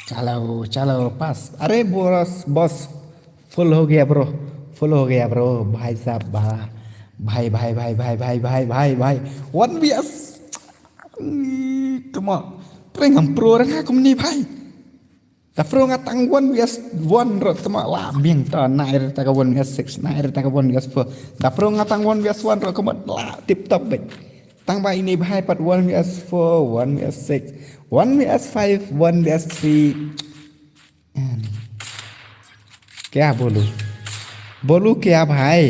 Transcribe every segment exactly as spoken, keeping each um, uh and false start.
Chalo, chalo, pass. Are boss, boss. Full ho gaya, bro. Full ho gaya, bro. Bhai sahab, bhai. Bhai, bhai, bhai, bhai, bhai, bhai, bhai, bhai. One V S. Ih, tama. Prank ham pro rang ha kumni, bhai. Da pro nga tang one V S one ro, tama, la biang ta, nai re ta ka one V S six, nai re ta ka one V S four. Da pro nga tang one V S one ro, kumut la tip top bhai. Tang ba ini bhai pat one V S four, one V S six, one V S five, one V S three. And क्या बोलूं? बोलूं क्या भाई?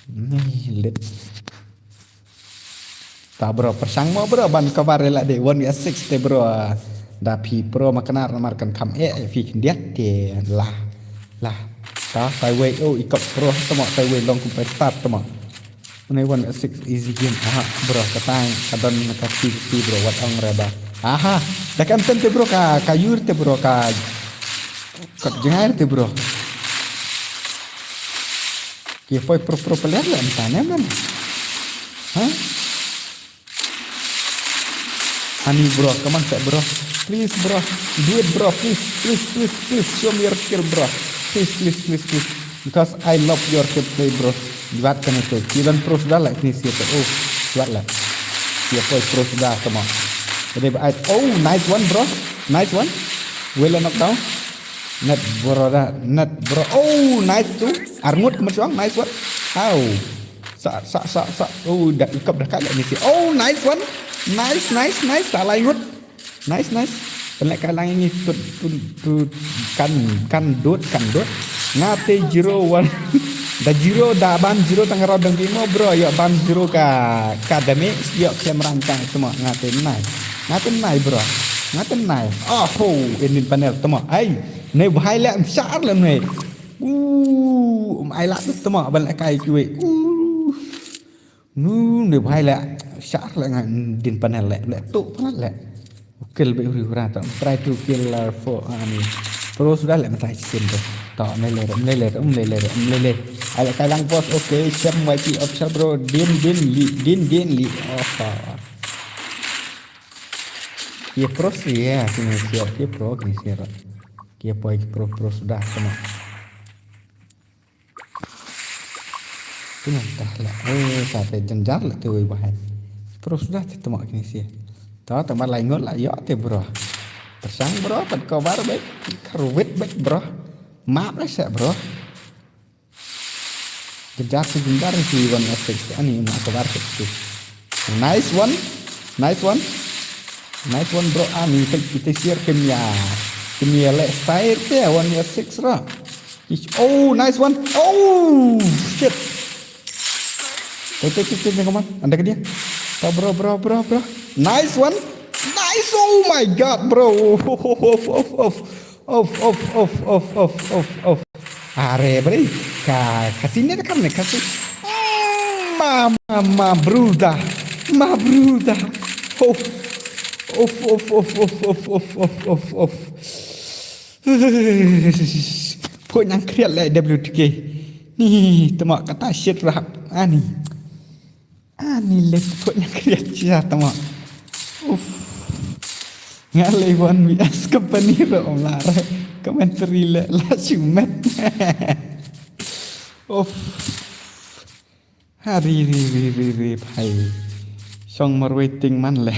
नहीं, let. Ta bro, pyrshang mo bro, ban cover ïa la de one V S six te bro. Da phi pro ma knar namar kan kham eh, eh, phi khyndiat te la. La. Ta, tai wei, oh, i kop pro, tama, tai wei long kum pai start, tama. One V S six easy game. Aha, bro, ka tai, ka don ka ti, ti, bro, wat ong re ba. Aha, da kan ten te bro, ka, ka yur te bro, ka, ka jngai te bro. Ki poi pro, pro player la, entah ne man. Ha? Ani bro, come on, bro. Please, bro. Do it, bro. Please, please, please, please. Show me your skill, bro. Please, please, please, please. Because I love your gameplay, bro. Wat kane tu. Ki don pro suda la kine sih tu. Oh, wat la. Ki poi pro suda, come on. Jadi, I, oh, nice one, bro. Nice one. Well knockdown. Net bro da, net bro. Oh, nice tu. Arngut, mersuang, nice one. Au. Sa, sa, sa, sa. Oh, da i kop da kane sih. Oh, nice one. Nice, nice, nice. Sa lai ngut. Nice, nice. Pynleh ka lang ini tut, tut, tut. Kan, kan dut, kan dut. Nga te zero one. Da zero, da ban zero tang rau dang bimo, bro. Ïoh ban zero ka, ka damage, ïoh klem rang tang, tama, nga te nai. Nga te nai, bro. Nga te nai. Oh, ho, ini panel, tama. Ai, ne bhai leh, shar leh ne. Uh, um, ai la, tama, ban leh kai kiwi. Uh. Nu, ne bhai leh, shar leh nga din panel leh, leh tu panel leh. Kill be uri ura ta, try to kill, uh, for, ani. Pro suda leh, matai chicken tu. Ta, mele, mele, mele, mele. Ai leh kai lang boss, okay, Shem Y T official bro, din, din, li, din, din, li. Oh, ta. Ye pro sih ya, kini siap, ye pro, kini siap. Ye poi pro, pro suda, kena. Kena tah lah. Oh, sampai jenjar lah tu, wei, bahai. Pro suda tu, temak kini sih. Tahu, temak laingot lah, ya, te, bro. Tersang, bro, pat cover baik. Kerwit baik, bro. Maaf lah, sek, bro. Jenjar tu, jenjar si one S six. Ani, nak cover tu. Nice one. Nice one. Nice one, bro. Ani, kita, kita share kemia. Kemia leh style te, one S six, bro. Oh, nice one. Oh, shit. Wait, wait, wait, wait, come on. Anda ke dia? Oh, bro, bro, bro, bro. Nice one. Nice. Oh my God, bro. Off, off, off, off. Off, off, off, off, off, off, off. Are, bre. Ka, ka sini ada kan, ka sini. Mm, ma, ma, ma, bruda. Ma, bruda. Off. Off, off, off, off, off, off, off, off, off. Phuh nyang kriat leh W T K. Ni, temak kata shit rap. Ani. Ani leh phuh nyang kriat sia temak. Uff. Nga leh one V S company ro lar. Commentary leh la shu met. Uff. Ha, ri, ri, ri, ri, ri, bhai. Shong marwei ting man leh.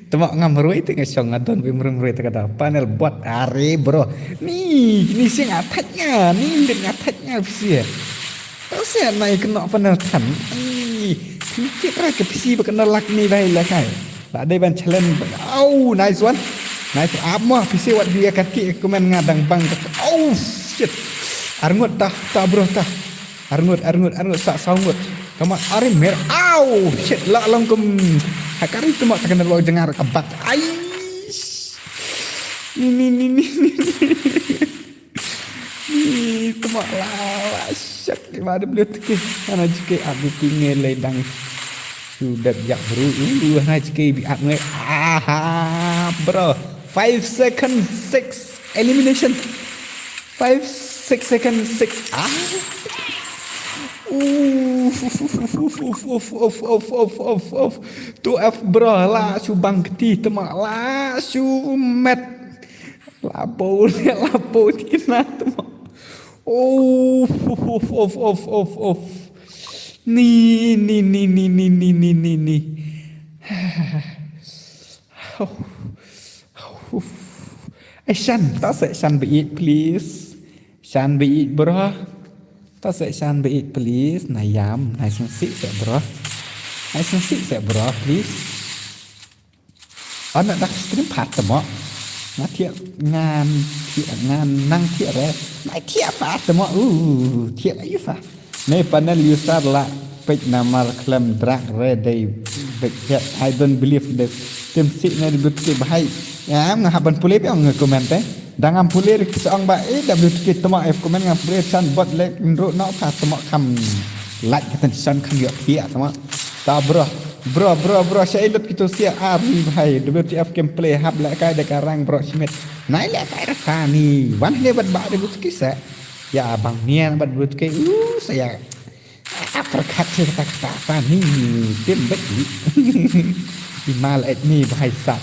Temak nga marwei ting nga shong nga don wei marwei marwei ta ka da. Panel bot are, bro. Ni, ni sing attack nga, ni lit nga attack nga phi sih. Tau sih nai kena panel tan. Ni, ni kit ra ke phi sih ba kena lak ni bai la kai. Ba dei ban challenge. Au, nice one. Nice up mo, phi sih wat dia kaki komen nga dang bang ka. Au, shit. Arngut tah, tah bro tah. Arngut, arngut, arngut, sa, saw ngut. Kama, are mer, au, shit, la long kum. Hakari tuma takana lo jengar kabat. Ai. Ni, ni, ni, ni, ni, ni. Ni, tuma la, la, shit, ni ba de beli tiki. Ana jike aku pinge le dang. Sudah jak bro. Uh, ana jike bi aku ngai. Aha, bro. Five seconds, six elimination. Five, six seconds, six. Ah. Uh. Uf, uf, uf, uf, uf, uf, uf, uf, uf. Tu F bro, la shu bang kti tma, la shu met. La bo, la bo tikna tma. Uf, uf, uf, uf, uf, uf, uf. Ni, ni, ni, ni, ni, ni, ni, ni, ni. Uf. Uf. Eh, Shan, ta se Shan beit, please. Shan beit, bro. Ta se Shan beit, please. Na ïam, na sngewsih se, bro. Na sngewsih se, bro, please. Ana dak stream pat tmo. Nga thiah ngan thiah ngan nang thiah re. Na thiah pat tmo. Uh, thiah la yu fa. Nei panel user la peit namar khlem drag re dei beit het. I don't believe this. Tim sih ne debut ke bahai. Ya, nga haban pule bi ong comment eh. Dang am pule rik sa ong ba eh debut ke tmo eh comment ngam pule san bot lek nru no fa tmo kam like katan san kam yok thiah tmo. Ta bro. Bro, bro, bro, sha ilut kitu sia ari bahai. W T F gameplay hap lek kai de karang bro Schmidt. Nai lek kai rata ni. Wan ne bat ba debut ke sa. Ya bang nian bat debut ke. Uh, saya. Uppercut sih kata-kata apa ni? Tim bet ni. Imal et ni bahai sa.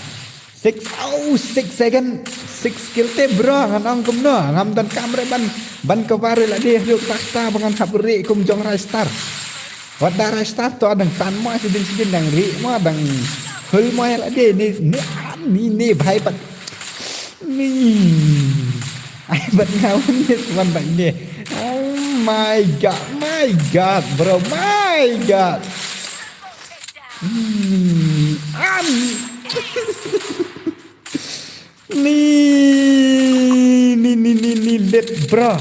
Six, oh, six second. Six kill te bro, ngan ong kumno. Ngam don kam re ban, ban ka baru la deh duk takta bangan hap ri kum jong Rai Star. Wat da Rai Star to dang tan mo sidin sidin dang ri mo dang hul mo la deh ni, ni, ni, ni bahai pat. Ni. Ai bat ngawan ni tuan bat ni. Oh my god, my god, bro, my god. Hmm, am. Ni, ni, ni, ni, ni, lit, bro.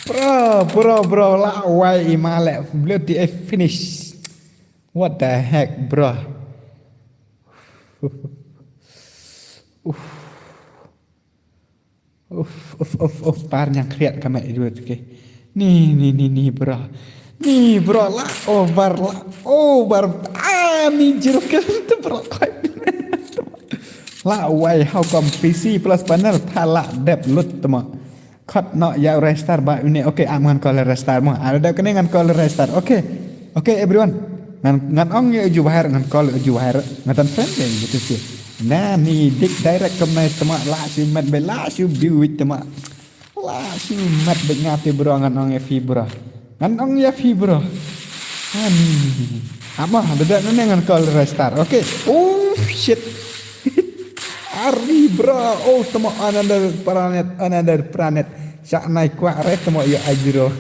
Bro, bro, bro, la wai imale. Bloody finish. What the heck, bro? Uf. Uf, uf, uf, uf, par nyang kriat ka met idut ke. Ni, ni, ni, ni, bro. Ni, bro, la over, la over. Ah, ni jeruk ke tu, bro. La wai, how come P C plus panel pha la dep lut tmo. Khot no ya restar ba une. Okay, am ngan call restar mo. Ada dep kene ngan call restar. Okay. Okay, everyone. Ngan, ngan ong ya ju bahar, ngan call ju bahar. Ngan tan friend ya gitu sih. Na ni dik direct ke mai tma la shu met be la shu biwik tma. La shu met be ngate bro ngan ong ya fi bro. Ngan ong ya fi bro. Ani. Ama, dada nane ngan call restar. Okay. Oh, shit. Ari bro. Oh, tma another planet, another planet. Sa nai kwah re tma ya ajro.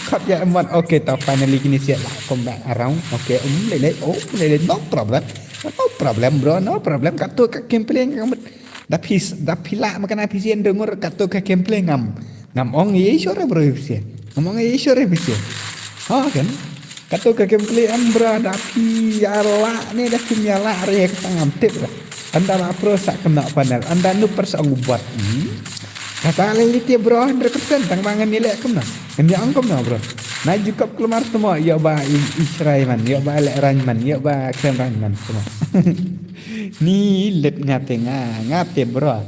Khot ya emot. Okay, ta finally kini siap lah come back around. Okay, um, lele. Oh, lele. No problem. No problem, bro. No problem. Katu ka gameplay ngamut. Da pis, da pila makana pisian dengur katu ka gameplay ngam. Ngam ong ye sure bro pisian. Ngam ong ye sure pisian. Ha kan? Katu ka gameplay am bro da pi yala ne da pi yala re ka ngam tip lah. Anda la pro sa kena panel. Anda nu per sa ong buat. Hmm? Kata le liti bro hundred percent tang bangan ni le kena. Ngan ya ong kena bro. Na jukap keluar temo ya ba Israel man, ya ba le ran man, ya ba kren ran man temo. Ni let ngate nga, ngate bro.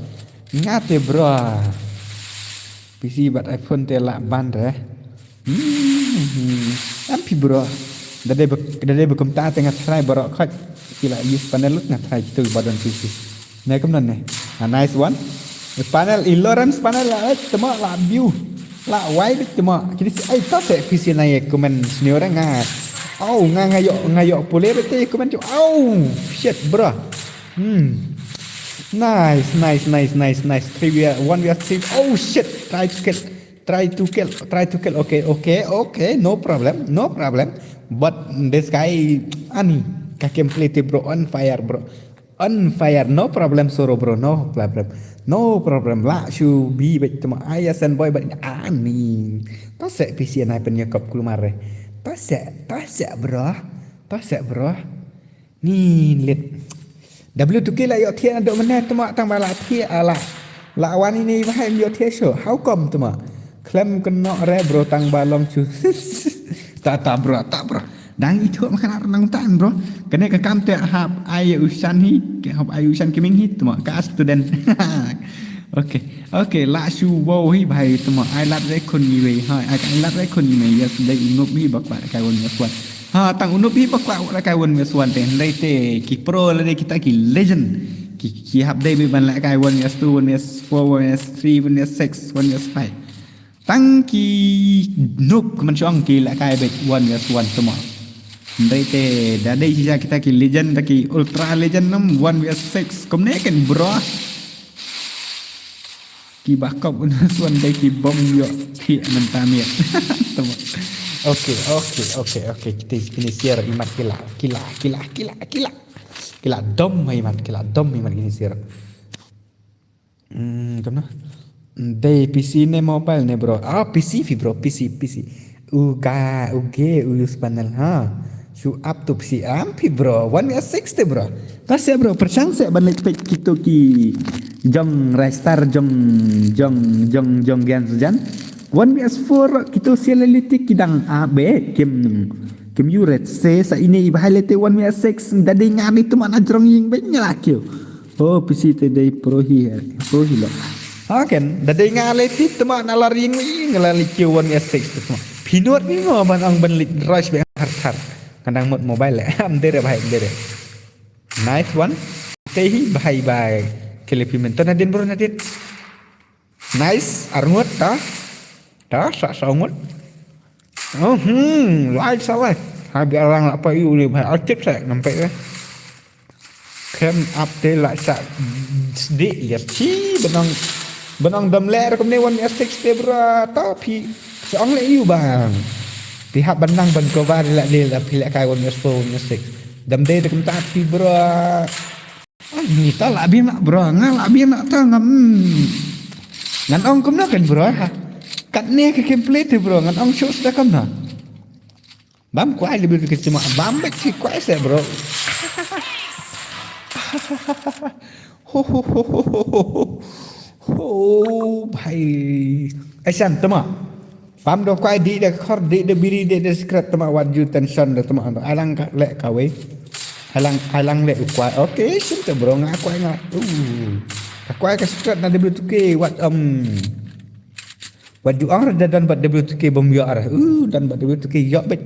Ngate bro. P C bad iPhone te la ban re. Hmm. Am pi bro. Dade be, dade be kumta te nga try bro khot. Kila use panel lut nga try kitu badon P C. Ne kum nan ne. Ah, nice one. Panel i Lawrence panel la temo la view. La wai bit temo. Kini si ai ta se P C na ye comment senior nga. Oh, nga nga yo nga yo pule bit comment tu. Oh, shit bro. Hmm. Nice, nice, nice, nice, nice. Three v one v three. Oh shit. Try to kill. Try to kill. Try to kill. Okay, okay, okay. No problem. No problem. But this guy ani ka gameplay te bro on fire bro. On fire. No problem soro bro. No problem. No problem. La shu bi bet tma aya sen boy bet ani. Ta se P C na pen yakop kulmare. Ta se, ta se bro. Ta se bro. Ni lit. W two K la yok thiah na dok mene tma tang ba la thiah ala. La wan ini ba hai yok thiah sho. How come tma? Klem kena re bro tang ba long chu. Ta ta bro, ta bro. Dang itu makan nang tan bro. Kene ka kam te hap ai usan hi, ke hap ai usan kiming hi tma ka student. Okay. Okay, la shu wow hi bhai tamo. Ai lad re khun iwei. Ha, ai lad re khun iwei. Yes, dei u Noob hi ba kwah lehkai one versus one. Ha, tang u Noob hi ba kwah lehkai one versus one te. Hynrei te ki pro lane kita ki legend. Ki, ki hap dei ban lehkai one versus two, one versus four, one versus three, one versus six, one versus five. Tang ki Noob kumne shong ki lehkai beit one versus one tamo. Hynrei te da dei shisha kita ki legend, da ki ultra legend nam one versus six. Kumne kan bro. Ki bakop un suan dei ki bom ïoh thiah mynta miet. Tamo. Okay, okay, okay, okay. Kita kini siar imat kila, kila, kila, kila, kila. Kila dom imat, kila dom imat kini siar. Hmm, kumno? Dei P C ne mobile ne bro? Ah, P C phi bro, P C, P C. Uga, uge, u use panel ha. Shu up to P C am phi bro. One versus six te bro. Pas ya bro, pyrshang seh ban leit peit kito ki jong Ristar jong jong jong jong Gen Sujan. One versus four kito sia leliti ki dang abe kim kim yu ret se sa ine i bahai lete one versus six da dei nga ni tu mana jrong ing beit nga la kiew. Oh, P C te dei pro hi, pro hi lo. Ha ken, da dei nga leti tu mana la ring ing la li kiew one versus six tu mana. Phi nod ni ngo ban ong ban leit rush be har thar. Ka dang mut mobile le. Am dere bhai, am dere. Nice one. Te hi bhai bhai. Kele phi men to nadin bro nadin. Nice, arngut ta. Ta sa sa ngut. Oh, hmm, lai sa lai. Ha bi arang la pa yu le bhai artip sa nampai eh. Kem up te la sa sdi ya chi benang benang dam ler kumne one versus six te bro. Ta phi sa ong le yu bang. Phi hap benang ban cover la le la phi lehkai one versus four, one versus six. Dam de te kumta phi bro. Ai, ni ta la bim la bro, nga la bim la ta ngam. Ngan ong kumno kan bro ha. Katne ka gameplay te bro, ngan ong shows da kumno. Bam kwai le bim ki sima, bam bek si kwai se bro. Ho ho ho ho ho ho. Ho bhai. Aisan tama. Pam do kwai di da khor di da biri di da secret tama wat ju tension da tama do. Alang ka le ka wei. Alang alang le u kwai. Okay, sim te bro nga kwai nga. Uh. Ka kwai ka secret na W two K wat um. Wat ju ang da dan bat W two K bom yo ar. Uh, dan bat W two K yo bet.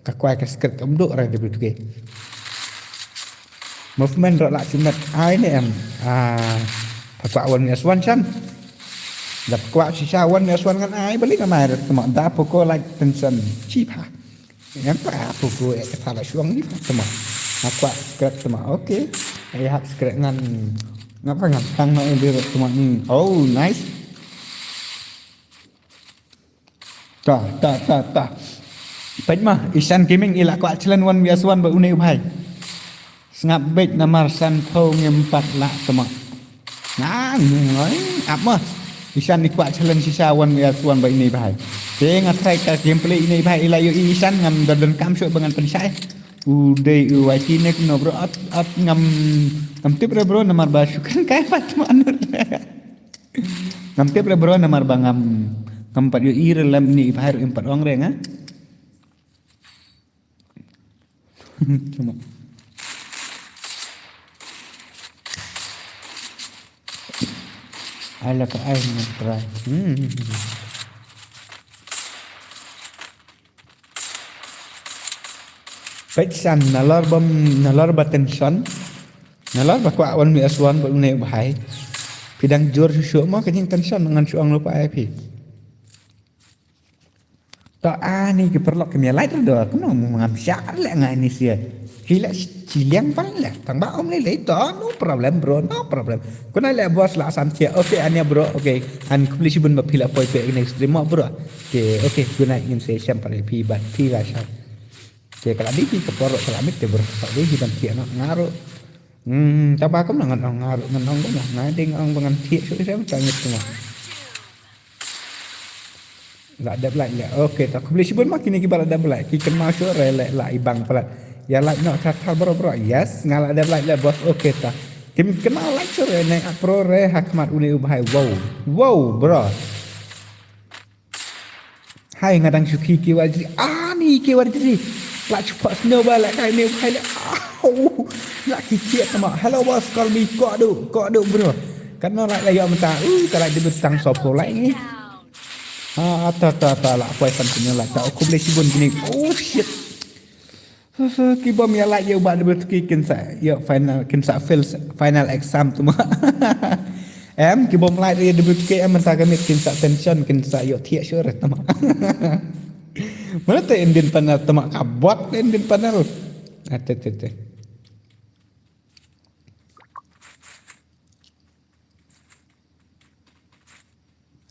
Ka kwai ka secret um do ar W two K. Movement ro la simet ai ne em. Ah, pakwa one S one chan. Da pakwa shisha one S one ngan ai balik ngan ai rat kema da poko like tension chi pha. Ngan pa poko eh pha la shuang ni pha kema. Pakwa scrap kema. Okay. Ai hap scrap ngan ngapa ngan tang no eh rat kema ni. Oh, nice. Ta ta ta ta. Peit ma Ishan Gaming i la kwah challenge one versus one ba une u bhai. Sngap beit namar san phew ngim pat lah tama. Nga ngai ap ma. Ishan i kwah challenge shisha one versus one ba ine i bhai. Te nga try ka gameplay ine i bhai i la ïohi Ishan ngam da donkam shuh ba ngan pynshai. U dei u Y T ne kumno bro ap ap ngam ngam tip re bro namar ba shu kren kai pat ma anur. Ngam tip re bro namar ba ngam ngam pat ïohi re lem ni i bhai ruh im pat ong re nga. Cuma. Ai la ka ai ngam try. Hmm. Peit san nalor bam nalor ba tension. Nalor ba kwah one versus one ba une u bhai. Phi dang jur shu shu mo ka jing tension ngan shu ong lupa ai phi. To ani ki paralok ki mia lait do kumno ngam sha le ngai ni sia. Hi le chiliang pan le tang ba om le le to no problem bro no problem. Kuna le boss la san chia okay ania bro okay an khublei shibun ba phi la poi pe next stream mo bro. Okay okay good night ngin se sham pare phi bat phi la sham. Te kala di ki ka poro kala mit te bro kala di ki ban thiah no ngaro. Hmm, ta ba kam ngan ong ngaro ngan ong ba ngai ding ong ba ngan thiah shu sham ta ngit no. La dep like le. Okay, ta khublei shibun ma kine ki ba la dep like. Ki kynmaw shu re le la i bang palat. Ya like no ta ta bro bro. Yes, nga la dep like le boss. Okay ta. Kim kynmaw like shu re ne a pro re ha khmat une u bhai. Wow. Wow, bro. Hai nga dang shu ki ki wa jri. Ani ki wa jri. La shu pa snow ba la kai me u bhai le. Au. La ki ki ma. Hello boss, call me Kodu. Kodu bro. Katno like la ïoh mynta? Uh, ka like dei beit tang sawphew like ngi. Ah, ta, ta, ta, la poi san phew like ta. Oh, khublei shibun kine. Oh, shit. Ki bym ïa like ïa u Bah W two K kin sa ïoh final, kin sa fail final exam tu ma. Em, ki bym like ïa W two K em mynta ka miet kin sa tension, kin sa ïoh thiah shuh re tu ma. Mana te Indian panel tu ma, ka bot Indian panel. Ah, te, te, te.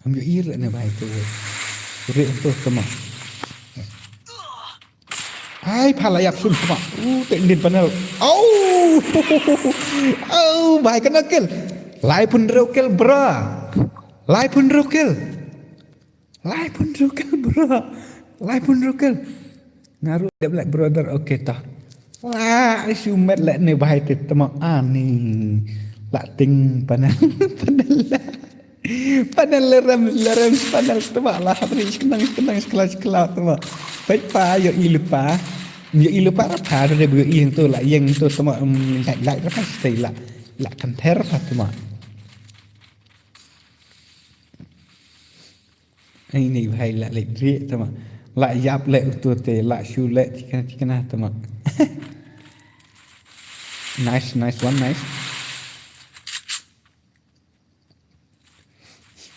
Am ïohi leh ne bhai tu. Re tu tu ma. Ai, pha la ïap sun tu ma. U te Indian panel. Au. Au, bhai, katno kill? Laiphew hynriew kill, bro. Laiphew hynriew kill. Laiphew hynriew kill, bro. Laiphew hynriew kill. Nga ruh dep leh brother, okay ta. La shu met leh ne bhai te tma ani. La ting panel, panel la. Panel lerem, lerem panel tma la habri shnang, shnang, skla, skla tma. Peit pha ïohi lypa. Ïohi lypa ra pha re ïohi tu la ïeng tu tma, um, lait, lait ra pha stay la. La kan ther pha tma. Ai, ine i bhai la leh rieh tama. La ïap leh uto te, la shu leh tikna tikna tama. Nice, nice one, nice.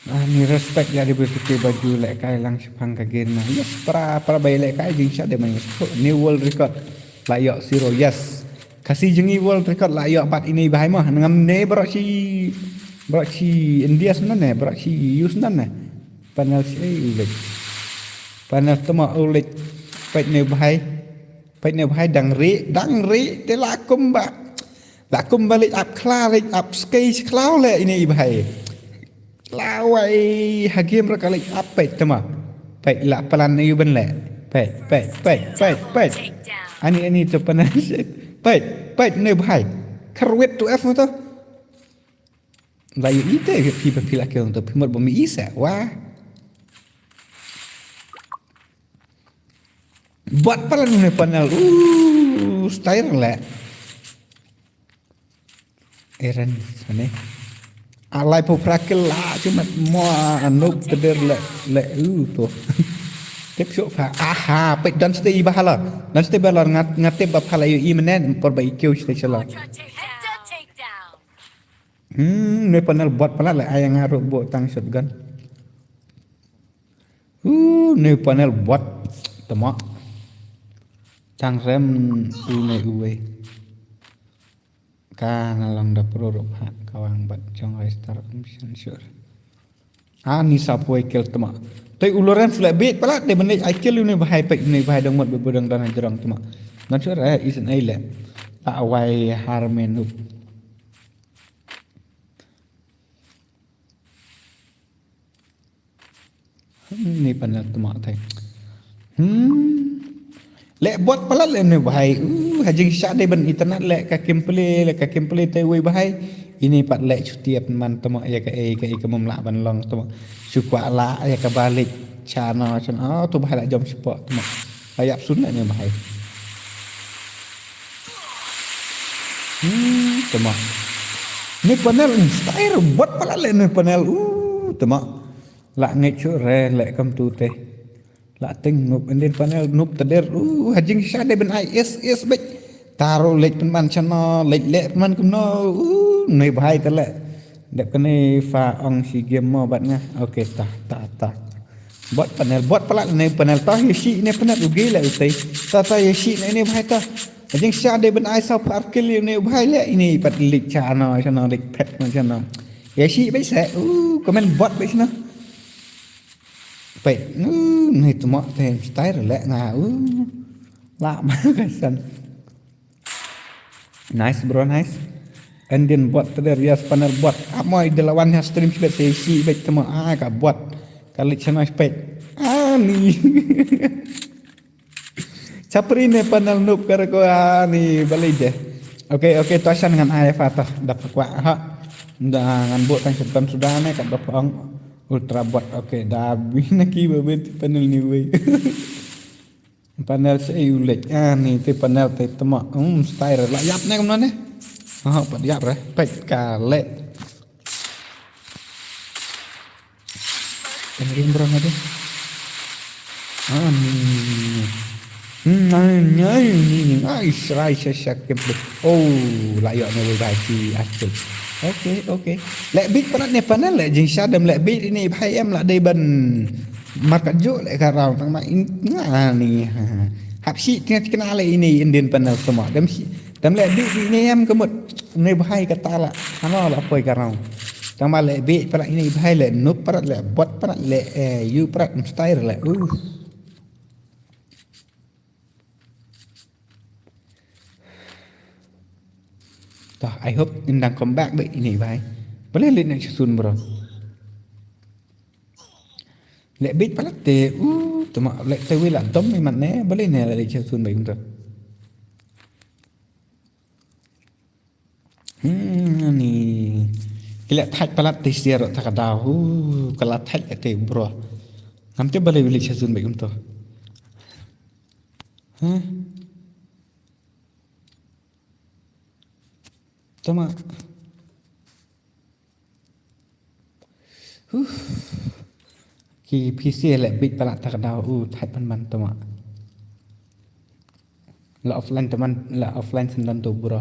Ah, ni respect ïa di bukit ba ju lehkai lang shaphang ka game na. Yes, para, para ba ïalehkai jingshah de man. New world record. La ïoh zero, yes. Khasi jong ngi world record la ïoh bad ine i bhai mo. Ngam ne baroh shi, baroh shi India sngewbha ne, baroh shi U S sngewbha ne. Panel shi, eh, u leit. Panel tama u leit. Peit ne bhai. Peit ne bhai dang rieh, dang rieh te la kumba. La kumba leit ap khlaw, leit ap skei khlaw leh ine i bhai. Lawei ha game ra ka leit ap peit tama. Peit la plan ne u ban leh. Peit, peit, peit, peit, peit. Ani, ani tu panel. Peit, peit ne bhai. Kharwit tu F tu. La ïohi te phi ba phi la kiew tu phi mut ba mi i sa. Wah. Bot palat ne panel. Uh, style leh. Eren, sane. Alai po prakil la, cuma mo anuk teder leh, leh, uh, tu. Tip syuk pha, aha, peit dan stay bahala. Dan stay bahala, ngat, ngat tip ba phala ïohi menen, por ba i kiew stay shala. Hmm, ne panel bot palat leh, ai nga ruh bot tang shotgun. Uh, ne panel bot, tama. Tang rem, u ne uwei. Ka na long da pro ruh ha, ka wang bat jong register um shan sure. Ah, ni sa poi kill tama. Toi u Lorenz leh bit palat de menit ai kill u ne bhai peit ne bhai dang mut bu dang dan jrong tama. Nan sure, eh, isen ai leh. La wai har menuk. Hmm, ne panel tama thai. Hmm. Leh bot palat leh ne bhai. Uh, ha jingshah de ban internet leh ka gameplay, leh ka gameplay te wei bhai. Ine pat leh chuti ap man tama ïa ka ei, ka ei ka mum lah ban long tama. Shu kwah lah ïa ka balik. Chana, chana. Oh, tu bhai la jom spot tama. La ïap sun leh ne bhai. Hmm, tama. Ne panel style bot palat leh ne panel. Uh, tama. La ngeit shu re leh kam tu te. La ting nup endin panel nup teder. Uh, ha jingshah de ban ai is, is bek. Taro leh pynman chana, leh leh pynman kumno. Uh, ne bhai te leh. Dep kane pha ong shi game mo bat nga. Okay, ta, ta, ta. Bot panel, bot palat ne panel ta, ïa shi ne panel u gei leh u tei. Ta, ta, ïa shi ne, ne bhai ta. Jing sha de ban ai sa par kill ne bhai leh, ine pat lik chana, chana lik pet ma chana. Ïa shi bai se, uh, comment bot bai chana. Pai, uh, ne tuma te style leh nga, uh. La ma ka san. Nice, bro, nice. Endin bot teder, yes, panel bot. Ap mo i de la wan ha stream shibet se shi bet tama, ah, ka bot. Ka lik chana shibet. Ah, ni. Chapri ne panel nup kar ko, ah, ni balei de. Okay, okay, to shan ngan ai fa to. Da pa kwah ha. Da ngan bot tang shibet suda ne kat ba pang ultra bot. Okay, da bina ki ba bet panel ni wei. Panel se u leh. Ah, ni te panel te tama. Hmm, style la ïap ne kumno ne. Ah, pat ïap re. Peit ka leh. Em ring bro ngade. Ah, ni. Hmm, ai, ai, ni, ni. Ai, serai, serai, serai, kep, kep. Oh, la ïoh ne bye bye ki, ah, kep. Okay, okay. Leh bit palat ne panel leh jingshadem leh bit ini bhai em la dei ban market juk leh ka round tang ma in nga ni. Hap shi tengah kena leh ini Indian panel semua. Dem shi, dem leh bit ini em kemut. Ini bhai kata la. Hano la poi ka round. Tang ma leh bit palat ini bhai leh nup palat leh bot palat leh eh you palat mustahil leh. Uh. Tah, I hope in dang come back beit ini bhai. Balei leit ne sha sun bro. Leh bit palat te, uh, tuma leh te wi la dom imat ne, balei ne leit sha sun beit bro. Hmm, ni. Ki leh thait palat te sia ro ta ka daw. Uh, ka la thait leh te bro. Ngam te balei wi leit sha sun beit kumto. Huh? Tama. Huh. Ki P C leh bit palat ta ka daw u thait pan man tama. La offline teman, la offline sendan tu bro.